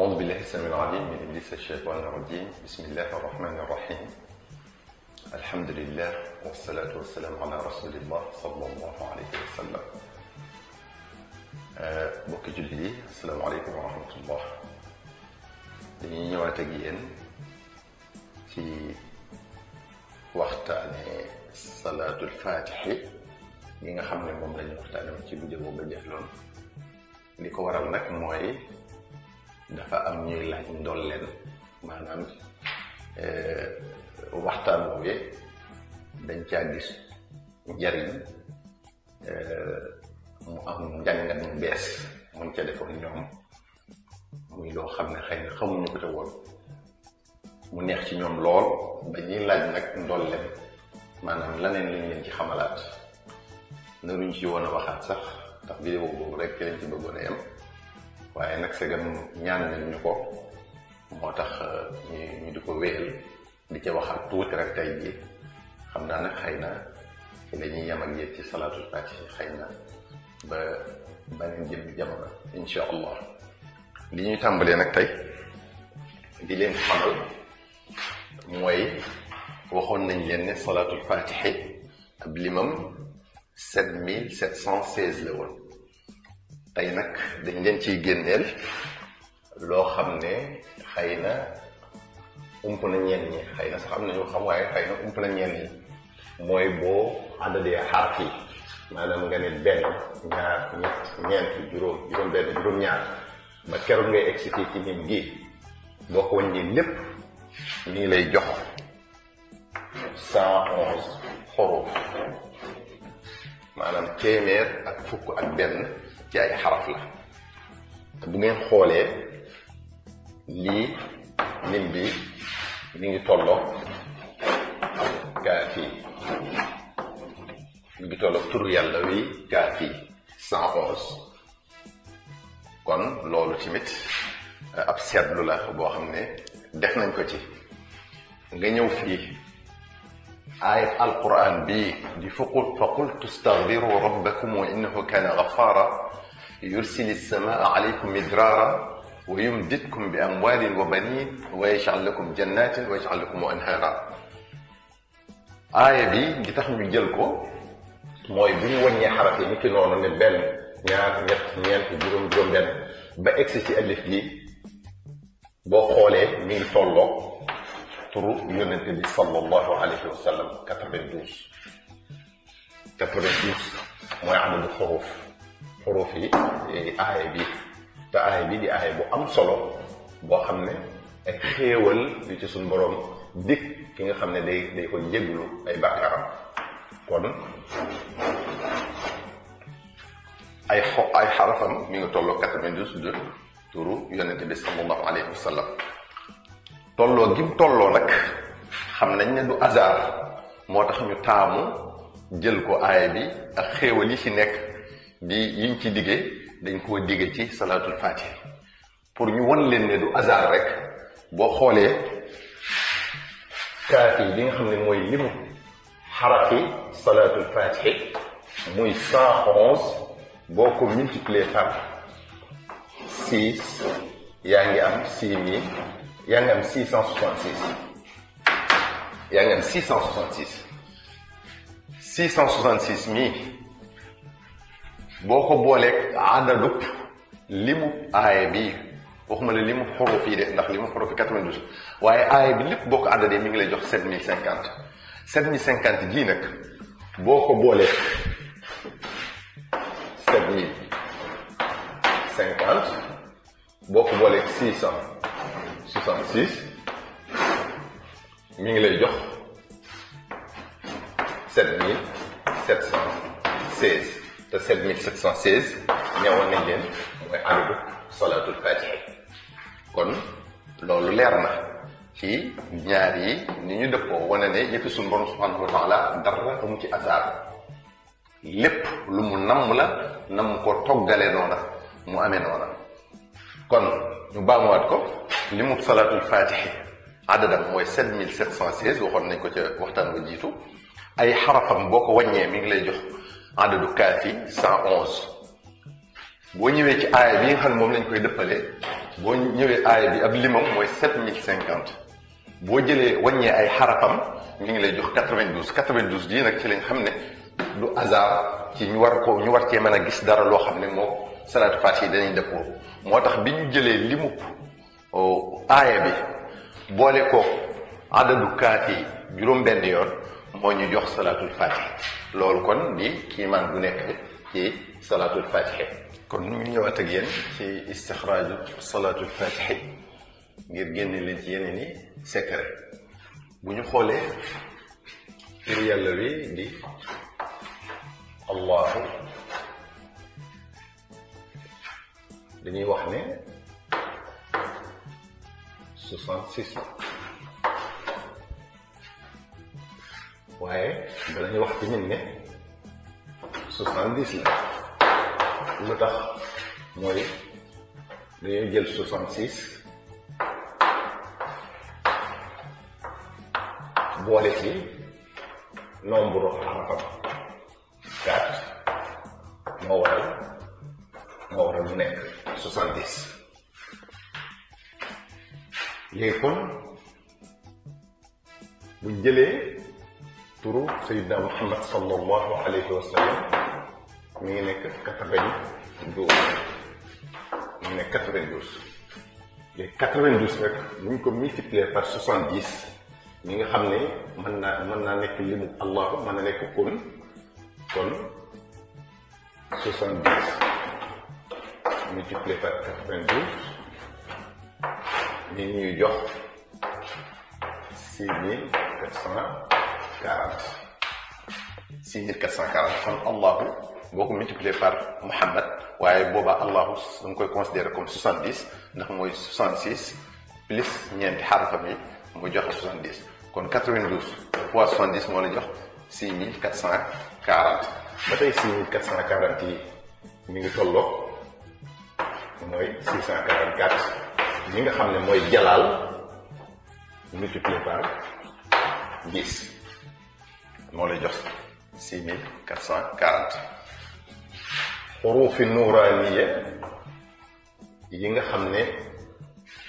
أعوذ بالله السميع العليم من إبليس الشيطان الرجيم. بسم الله الرحمن الرحيم. الحمد لله والصلاة والسلام على رسول الله صلى الله عليه وسلم. bokki jullit yi asalaamaaleykum wa rahmatullah. dañuy ñëwaat ak yéen ci waxtaane salaatul faatixi yi nga xam ne moom lañu waxtaane ci bu jëboo ba jëfloon. li ko waral nag mooy dafa am ñuy laaj ndolleen maanaam waxtaan woowee dañ caa gis njariñ mu am njàngat mu bees muñ ca defoon ñoom muy loo xam ne xëy na xamuñu ko te woon mu neex ci ñoom lool ba ñuy laaj nag ndolleen maanaam laneen lañ leen ci xamalaat naruñ ci woon a waxaat sax ndax vidéo boobu rek ci lañ ci bëggoon a yem waaye nag segam ñaan nañ ñu ko moo tax ñu di ko wéyal di ca waxaat tuuti rek tey jii xam naa nag xëy na ci la ñuy yem ak yéen ci salaatul faatihi xëy na ba beneen jëm jamono insha allah. li ñuy tàmbalee nag tey di leen xamal mooy waxoon nañ leen ne salaatul faatihi ab limam 7716 la woon. tey nag dañ leen ciy génneel loo xam ne xëy na ump na ñenn ñi xëy na sax am na ñu xam waaye xëy na ump na ñenn ñi mooy boo àddadee xaraf yi maanaam nga ne benn ñaar ñett ñeent juróom benn juróom ñaar ba keroog ngay excité ci nim gi boo ko wàññi lépp mi ngi lay jox 111 xuruf maanaam téeméer ak fukk ak benn ci ay xaraf la. bu ngeen xoolee lii lim bi mi ngi tolloo kaafi mi ngi tolloo turu yàlla wi kaafi 111 kon loolu tamit ab seetlu la boo xam ne def nañ ko ci. nga ñëw fii ayat alquran bii di faqultu staghfiru rabbakum wa innahu kana ghaffara yursili samaa alaykum midrara wa yumdidkum bi amwalin wa banin wa yaj'al lakum jannatin wa yaj'al lakum anhara. aaya bi gi tax ñu jël ko mooy bu ñu wàññee xaraf yi ni ki noonu ne benn ñaar ñett ñeent juróom benn ba egsi ci alif gi boo xoolee mi ngi tolloo turu yonente bi sallallahu alayhi wa sallam 92 mooy adadu xuruf yi aaya bi te aaya bi di aaya bu am solo boo xam ne ak xéewal li ci suñ boroom dik ki nga xam ne day ko jéglu ay bàkkaaram. kon ay xarafam mi ngi tolloo 92 de turu yonente bi sallallahu alayhi wa sallam. tolloo gim tolloo nag xam nañ ne du hasard moo tax ñu taamu jël ko aaya bi ak xéewal yi ci nekk di yiñ ci diggee dañ koo digge ci salaatul faatihi pour ñu won leen ne du hasard rek. boo xoolee kaafi bi nga xam ne mooy limu xarafi salaatul faatihi muy 111 boo ko multiplier par 6 yaa ngi am 6000 yaa ngi am 666 yaa ngi am 666 mii boo ko booleeg adadub limu aaya bi waxuma la limu xuruf yi de ndax limu xuruf yi 92 waaye aaya bi lépp boo ko àddadee mi ngi lay jox 7050 jii nag boo ko boolee 7050 boo ko boolee 666 mi ngi lay jox 7716 te 7716 ñëwoon nañ leen mooy àddu salaatul faatihi. kon loolu leer na ci ñaar yi ni ñu dëppoo wane ne yëfi suñu borom subhanahu wa taala dara amu ci hasard lépp lu mu namm la namm ko toggale noona mu amee noona. kon ñu baamuwaat ko li mu salaatul faatihi adadam mooy 7716 waxoon nañ ko ca waxtaan ba jiitu. ay xarafam boo ko wàññee mi ngi lay jox adadu kaafi 111 boo ñëwee ci aaya bi nga xam ne moom lañ koy dëppalee boo ñëwee aaya bi ab limam mooy 7050 boo jëlee wàññee ay xarafam mi ngi lay jox 92 92 jii nag ci lañ xam ne du hasard ci ñu war cee mën a gis dara loo xam ne moo salaatu faatiha danañ dëppoo moo tax bi ñu jëlee limu aaya bi boole ko adadu kaat yi juróom-benn yoon moo ñu jox salaatul faatiha loolu kon di kiimaan bu nekk ci salaatul faatiha kon ñu ñëwaat ak yéen ci istixraaju salaatul faatiha ngir génne leen ci yeneen i secret bu ñu xoolee tur yàlla wi di allahu dañuy wax ne 66 waaye danañuy wax ci nit ne 70 la lu tax mooy dañuy jël 66 boole ci nombre xarafam 4 moo waral mu nekk 70 léegi kon bu jëlee turu Sayyidina Muhammad sallallahu alayhi wa sallam mi ngi nekk 92 mi ngi nekk 92 léegi 92 rek bu ñu ko multiplier par 70 mi nga xam ne mën naa nekk limu Allah mën na nekk kon 70 multiplié par 92 mi ñuy jox 6440 6440 kon Allahu boo ko multiplié par Muhammad waaye boobaa Allahu da nga koy considéré comme 70 ndax mooy 66 plus ñeenti xarafam yi mu joxe 70 kon 92 fois 70 moo la jox 6440 ba tey 6440 yi mi ngi tolloo mooy 644 ñi nga xam ne mooy jalaal multiplié par 10 moo lay jox 6440 xuruufi nuuraaniya yi nga xam ne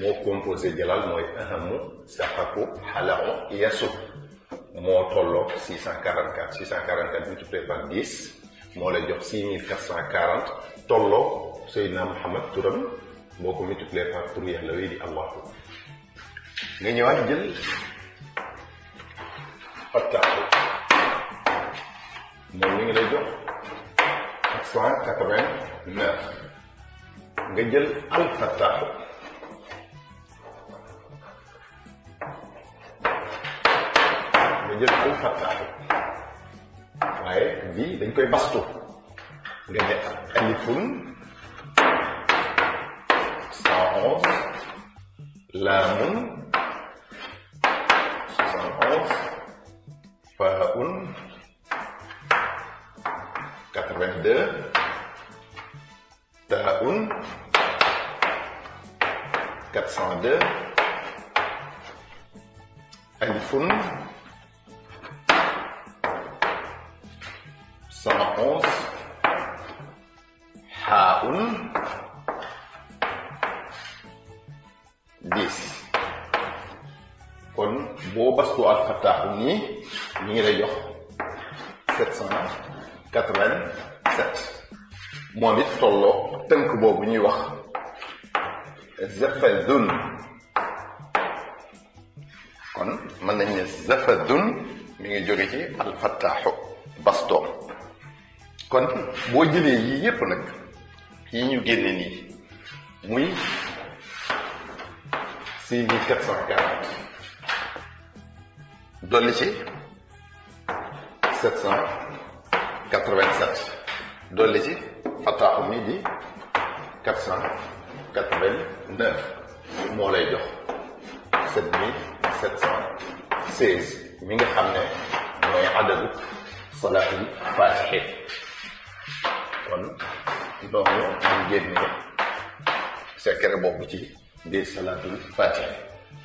moo composé jalaal mooy ahamu saqaku xalaxu yasu moo tolloo 644 644 multiplié par 10 moo lay jox 6440 tolloo Seydina Muhammad turam boo ko multiplié par tur yàlla wi di Allahu nga ñëwaat jël fattaaxu moom mi ngi lay jox 489 nga jël al fattaaxu al fattaaxu waaye bii dañ koy bastu nga ne alifun 111 laamun 71 faaun 82 taaun 402 alifun 111 xaaun 10 kon boo bastu al fattaaxu nii ñu ngi lay jox 787 moom it tolloo tënk boobu ñuy wax zafadun kon mën nañ ne zafadun mi ngi jóge ci al fattaaxu bastoom kon boo jëlee yii yépp nag yi ñu génne nii muy 6440 dolli ci 787 dolli ci fattaaxu mi di 489 moo lay jox 7716 mi nga xam ne mooy adadu salaatul faatiha kon noonu ñu génne secret boobu ci biir salaatul faatiha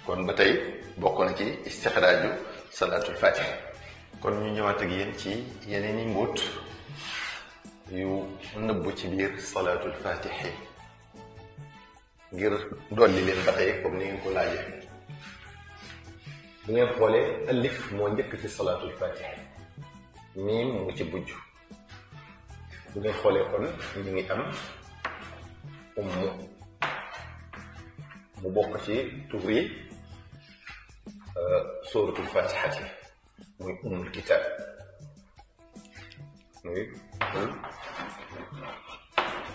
kon ba tey bokk na ci istixraaju salaatul faatiha kon ñu ñëwaat ak yéen ci yeneen i mbóot yu nëbbu ci biir salaatul faatiha ngir dolli leen ba tey comme ni ngeen ko laajee. bu ngeen xoolee alif moo njëkk ci salaatul fatiha, miim mu ci bujj. bu ngeen xoolee kon ñu ngi am ummu mu bokk ci tur yi suratul fatihati muy ummul kitab muy ummul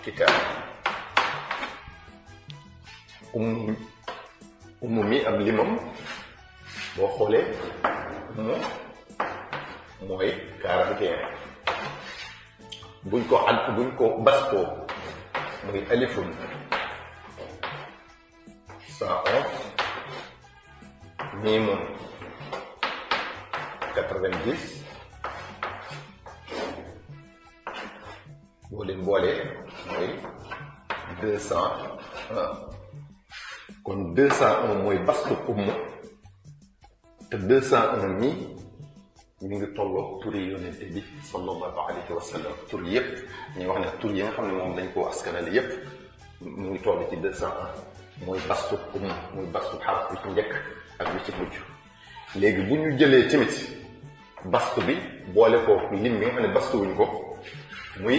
kitab. ummu mi am limam boo xoolee ummu mooy 41. buñ ko baskoo muy alifun 111, miimun 90, boo leen boolee mooy 201. kon 201 mooy bastu ummu te 201 mi ngi tolloo turi yonente bi sallallahu alayhi wa sallam. tur yëpp ñuy wax ne tur yi nga xam ne moom dañ koo askanale yëpp mu ngi toll ci 201. mooy bastu ummu muy bastu xaraf bi ci njëkk ak bi ci mujj. léegi bu ñu jëlee tamit bastu bi boole ko lim bi nga xam ne bastu wuñ ko muy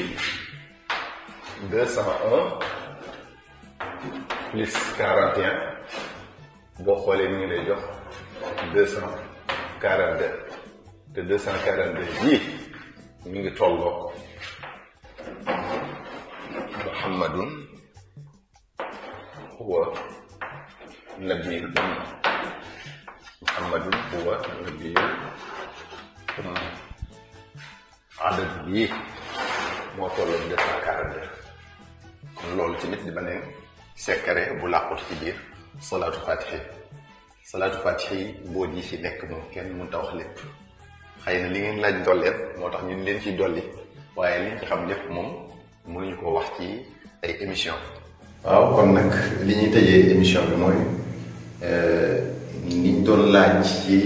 201 plus 41 boo xoolee mi ngi lay jox 242 te 242 yii mi ngi tolloo Muhammadun huwa nabiyul umma. Muhammadun huwa nabiyul umma. adad bii moo tolloo 242. kon loolu tamit di beneen sekkare bu làqutu ci biir salaatu fatiha. salaatu fatiha yi boo di ci nekk moom kenn mënut a wax lépp. xëy na li ngeen laaj dolleet moo tax ñun leen ciy dolli waaye liñ ci xam lépp moom mënuñu ko wax ci ay émission. waaw kon nag li ñuy tëjee émission bi mooy niñ doon laaj ci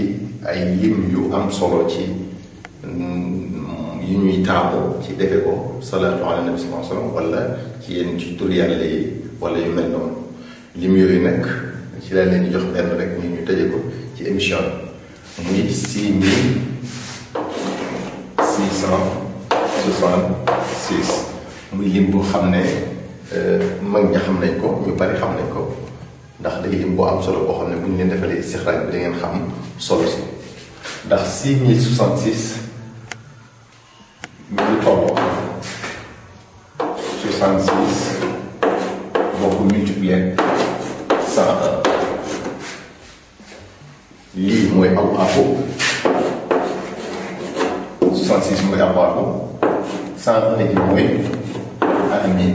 ay lim yu am solo ci yu ñuy taamu ci defe ko salaatu ala nabi sallallahu alayhi wa sallam wala ci yenn ci tur yàlla yi wala yu mel noonu. lim yooyu nag ci laa leen di jox benn rek ñu tëjee ko ci émission bi muy 6666 muy lim boo xam ne mag ña xam nañ ko ñu bari xam nañ ko ndax day lim boo am solo boo xam ne bu ñu leen defalee istixraaj bi da ngeen xam solo si ndax 6066 mi ngi tolloo 66 boo ko multiplier 101 lii mooy aw àppo 66 mooy aw àppo 101 ji mooy amiin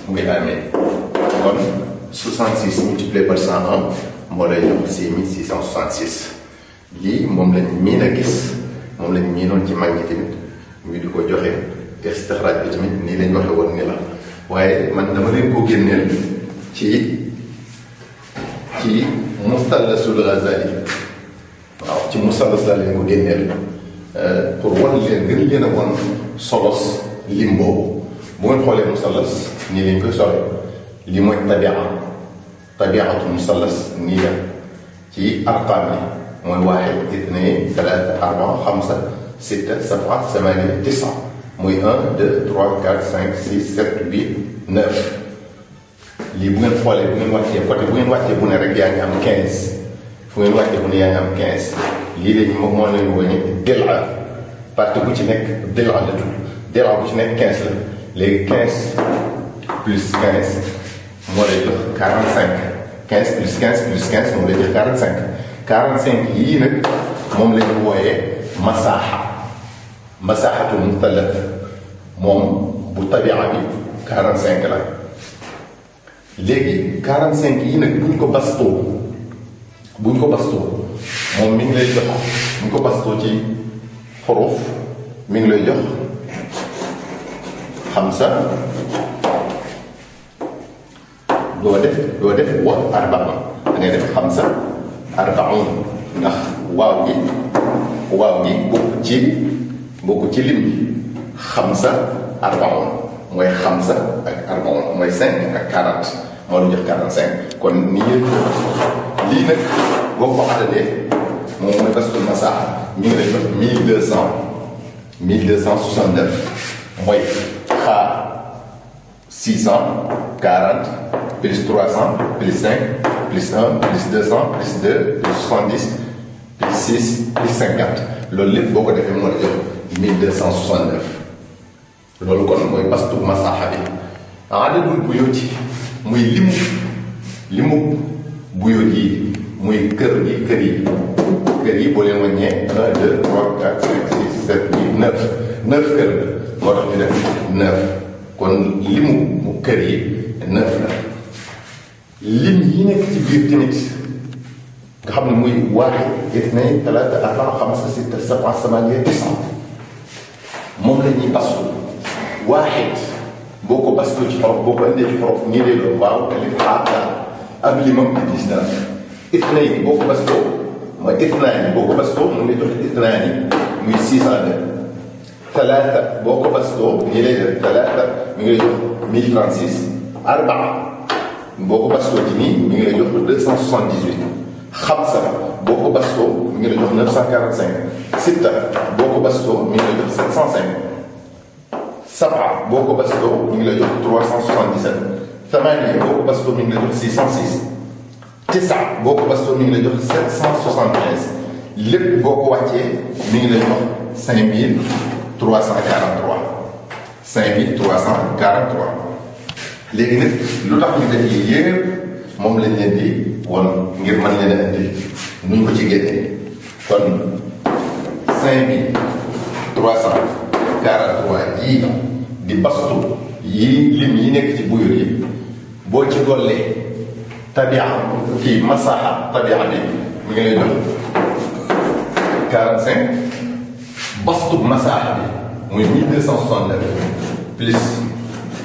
muy amiin kon 66 multiplié par 101 moo lay jox 6666 lii moom lañ miin a gis moom lañ miinoon ci mag ñi tamit ñu di ko joxe istixraaj bi tamit nii lañ waxe woon ni la waaye man dama leen ko génneel ci mustallasul Ghazali waaw ci musallas la leen ko génneel pour wan leen gën leen a wan solos lim boobu bu ngeen xoolee musallas nii lañ koy sore li mooy tabiatu musallas nii la ci arqaam yi mooy 1 2 3 4 5 6 7 8 9 muy 1 2 3 4 5 6 7 8 9 lii bu ngeen xoolee bu ngeen wàccee côté bu ngeen wàccee bu ne rek yaa ngi am 15 fu ngeen wàccee bu ne yaa ngi am 15 lii de moom moo leen wëññi dila partie bu ci nekk dila la tudd dila bu ci nekk 15 la léegi 15 plus 15 moo lay jox 45 15 plus 15 plus 15 moo lay jox 45 45 yii nag moom la ñu wooyee masaaxatul mutallat moom bu tabia bi 45 la léegi 45 yi nag buñ ko bastoo moom mi ngi lay jox buñ ko bastoo ci xuruf mi ngi lay jox 5 doo def wa arbaun da ngay def 5 arbaun ndax waaw gi bokk ci lim bi 5 arbaun mooy xamsa ak arbaon mooy 5 ak 40 moo la jox 45 kon nii yëpp lii nag boo ko àndee moom mooy bastul masaa ñu ngi lay jox 1269 mooy xaar 640 plus 300 plus 5 plus 1 plus 200 plus 2 plus 70 plus 6 plus 50 loolu lépp boo ko defee moo la jox 1269 loolu kon mooy bastu masaaxa bi adadul buyuti muy limu buyut yi muy kër yi boo leen wàññee 1 2 3 4 5 6 7 8 9 9 kër moo tax ñu def 9 kon limu mu kër yi 9 la lim yi nekk ci biir tamit nga xam ne muy waaxid ithnayn talaata arbaa xamsa sitta sab'a samaaniya tis'a moom la ñuy bastu waaxid boo ko bastoo ci xorof boo ko indee ci xorof nii lay doon waaw alif haa daa ak limam gis naa ithnayn boo ko bastoo mooy ithnaani boo ko bastoo mu ngi jox ithnaani muy 602 talaata boo ko bastoo nii lay def talaata mi ngi lay jox 1036 arbaa boo ko bastoo ci nii mi ngi lay jox 278 xamsa boo ko bastoo mi ngi lay jox 945 sitta boo ko bastoo mi ngi lay jox 705 sab'a boo ko bastoo mi ngi lay jox 377 thamaniya boo ko bastoo mi ngi lay jox 606 tisa boo ko bastoo mi ngi lay jox 775 lépp boo ko wàccee mi ngi lay jox 5343 léegi nag lu tax ñu def yi yëpp moom lañ leen di won ngir mën leen a indi nuñ ko ci génnee kon 5343 yii di bastu yii lim yi nekk ci buyur yi boo ci dollee tabia kii masaxa tabia bi mi ngi lay jox 45 bastu masaxa bi muy 1269 plus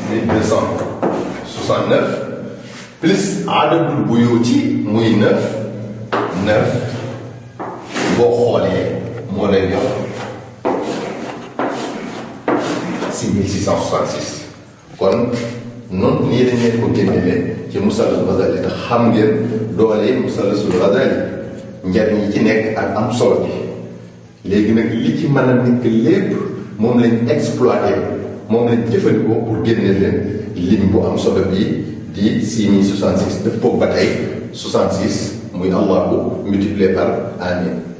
1269 plus adadul buyuti muy 9 boo xoolee moo lay jox 6666 kon noonu nii dañ leen ko génnee ci musallas Ghazali te xam ngeen doole musallasul Ghazali njariñ yi ci nekk ak am solo bi léegi nag li ci mën a nekk lépp moom lañ exploité moom lañ jëfandikoo pour génne leen lim bu am solo bii di 6066 def ko ba tey 66 muy Allahu multiplié par 1000